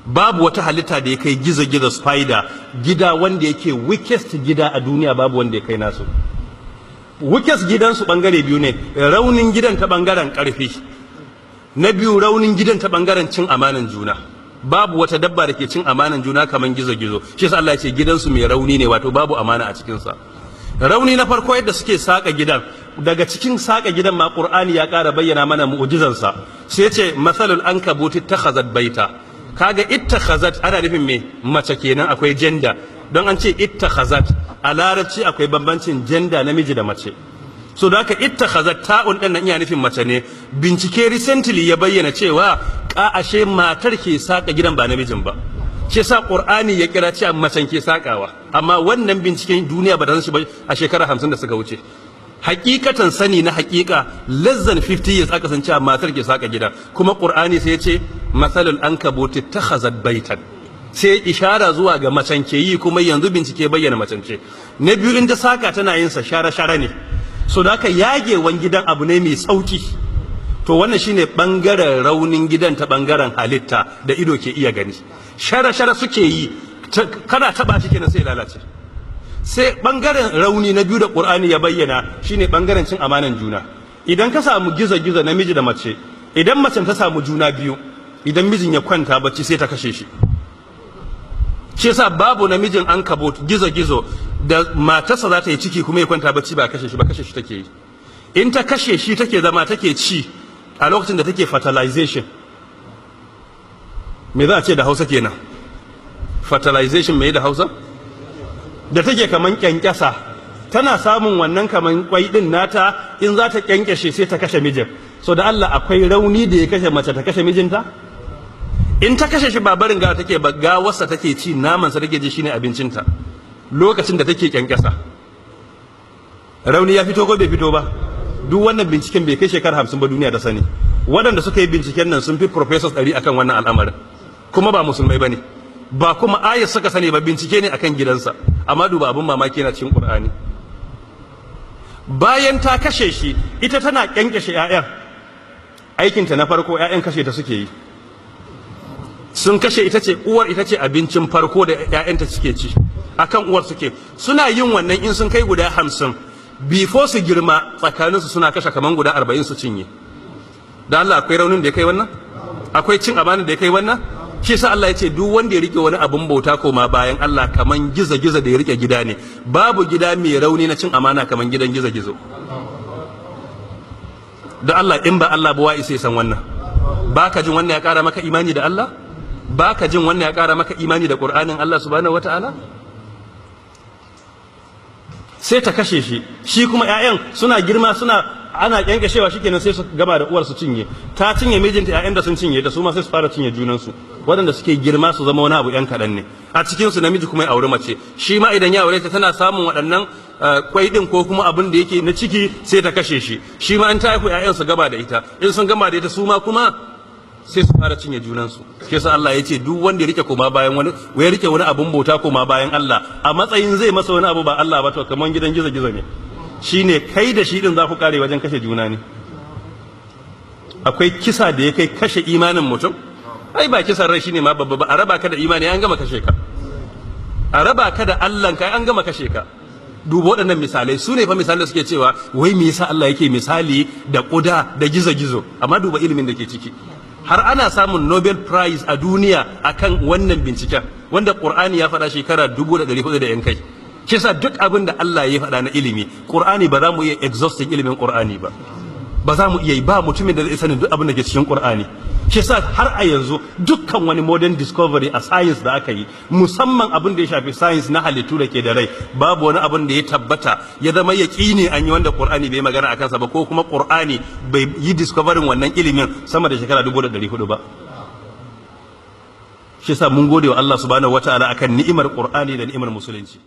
Babu wata halitta da ya kai gizo-gizo, spider, gida wanda yake weakest gida a duniya, babu wanda ya kai nasu. Weakest gidansu bangare biyu ne: raunin gidan ta bangaren karfi, na biyu raunin gidan ta bangaren cin amanan juna. Babu wata dabba da ke cin amanan juna kamar gizo-gizo. Shi yasa Allah ya ce gidansu mai rauni ne, wato babu amana a cikinsa. Rauni na farko, yadda suke saka gidan. Daga cikin saka gidan ma, Qur'ani ya ƙara bayyana mana mu'jizansa, sai ya ce مثل العنكبوت اتخذت بيتا. Kaga اتخذت ana nufin me? Mace kenan, akwai gender. Don an ce اتخذت, a Larabci akwai bambancin gender, namiji da mace. So da haka اتخذت, ta'un din nan iya nufin mace ne. Bincike recently ya bayyana cewa ka ashe matar ke saka gidan, ba namijin ba. Shi yasa Qur'ani ya kira cewa macen ke sakawa. Amma wannan binciken duniya ba ta san shi ba a shekara 50 da suka wuce. Hakikatan sani na hakika, less than 50 years aka san cewa matar ke saka gida. Kuma Qur'ani sai ya ce مثل العنكبوت اتخذت بيتا, sai ishara zuwa ga macen ke yi, kuma yanzu bincike bayyana macen ce. Na biyu, in ta saka tana yin sa shara shara ne, so da haka yagewan gidan abu ne mai sauki. To wannan shine bangaren raunin gidan ta bangaren halitta da ido ke iya gani. Shara shara suke yi, kana taba shi kenan sai lalace. Sai bangaren rauni na biyu da Qur'ani ya bayyana shine bangaren cin amanan juna. Idan ka samu gizo gizo namiji da mace, idan macen ta samu juna biyu, idan mijin ya kwanta bacci sai ta kashe shi. Shi yasa babu namijin ankabut, gizo gizo, da matarsa za ta yi ciki kuma ya kwanta bacci ba kashe shi ba. Kashe shi take yi. In ta kashe shi, take zama take ci a lokacin da take fertilization. Me za a ce da Hausa kenan? Fertilization me da Hausa? Da take kaman kyankyasa, tana samun wannan kaman kwai din nata, in za ta kyankyashe sai ta kashe mijin. So da Allah, akwai rauni da ya kashe mace ta kashe mijinta? In ta kashe shi, ba barin gawa take ba, gawarsa take ci, namansa take ji, shine abincinta lokacin da take kyankyasa. Rauni ya fito ko bai fito ba? Duk wannan binciken bai kai shekara 50 ba duniya da sani. Waɗanda suka yi binciken nan sun fi professors 100 akan wannan al'amarin, kuma ba Musulmai ba ne ba, kuma ayat suka sani ba. Bincike ne akan gidansa. Amma duba abin mamaki, yana cikin Qur'ani. Bayan ta kashe shi, ita tana kyankyashe 'ya'yan. Aikinta na farko, 'ya'yan kashe ta suke yi. Sun kashe ita ce uwar, ita ce abincin farko da 'ya'yanta suke ci, akan uwar suke. Suna yin wannan, in sun kai guda 50, before su girma, tsakaninsu suna kashe kaman guda 40 su cinye. Da Allah, akwai raunin da ya kai wannan? Akwai cin amana da ya kai wannan? Shi yasa Allah ya ce duk wanda ya rike wani abun bauta koma bayan Allah kaman gizo gizo da ya rike gida ne. Babu gida mai rauni na cin amana kaman gidan gizo gizo. Da Allah, in ba Allah ba, wa isa san wannan? Baka jin wannan ya kara maka imani da Allah? Baka jin wannan ya kara maka imani da Qur'anin Allah subhanahu wataala? Sai ta kashe shi, shi kuma 'ya'yan suna girma, suna ana kyankyashewa, shikenan sai su gaba da uwar su cinye. Ta cinye mijinta, 'ya'yan da sun cinye ta, su ma sai su fara cinye junansu. Waɗanda suke girma su zama wani abu yan kaɗan ne a cikin su. Namiji kuma ya auri mace, shi ma idan ya aure ta, tana samun waɗannan kwai din ko kuma abin da yake na ciki, sai ta kashe shi. Shi ma an ta haihu, 'ya'yan su gaba da ita. In sun gama da ita, su ma kuma sai su fara cinye junansu. Shi yasa Allah ya ce duk wanda ya rike koma bayan wani, ya rike wani abun bauta koma bayan Allah a matsayin zai masa wani abu ba Allah ba, to kaman gidan gizo gizo ne. Shine kai da shi din za ku kare wajen kashe juna ne. Akwai kisa da ya kai kashe imanin mutum? Ai ba kisan rai shine ma babba ba. A raba ka da imani, an gama kashe ka. A raba ka da Allah kai, an gama kashe ka. Duba waɗannan misalai, su ne fa misalai suke cewa wai me yasa Allah yake misali da ƙuda da gizo-gizo? Amma duba ilimin da ke ciki, har ana samun Nobel Prize a duniya akan wannan binciken, wanda Qur'ani ya faɗa shekara 1400 da yan kai. Shi yasa duk abin da Allah ya faɗa na ilimi, Qur'ani, ba za mu iya exhausting ilimin Qur'ani ba. Ba za mu iya yi ba. Mutumin da zai sanin duk abin da ke cikin Qur'ani. Shi yasa har a yanzu dukkan wani modern discovery a science da aka yi, musamman abin da ya shafi science na halittu da ke da rai, babu wani abin da ya tabbata ya zama yaƙini an yi wanda Qur'ani bai magana akan sa ba, ko kuma Qur'ani bai yi discovering wannan ilimin sama da shekara 1400 ba. Shi yasa mun gode wa Allah subhanahu wataala akan ni'imar Qur'ani da ni'imar Musulunci.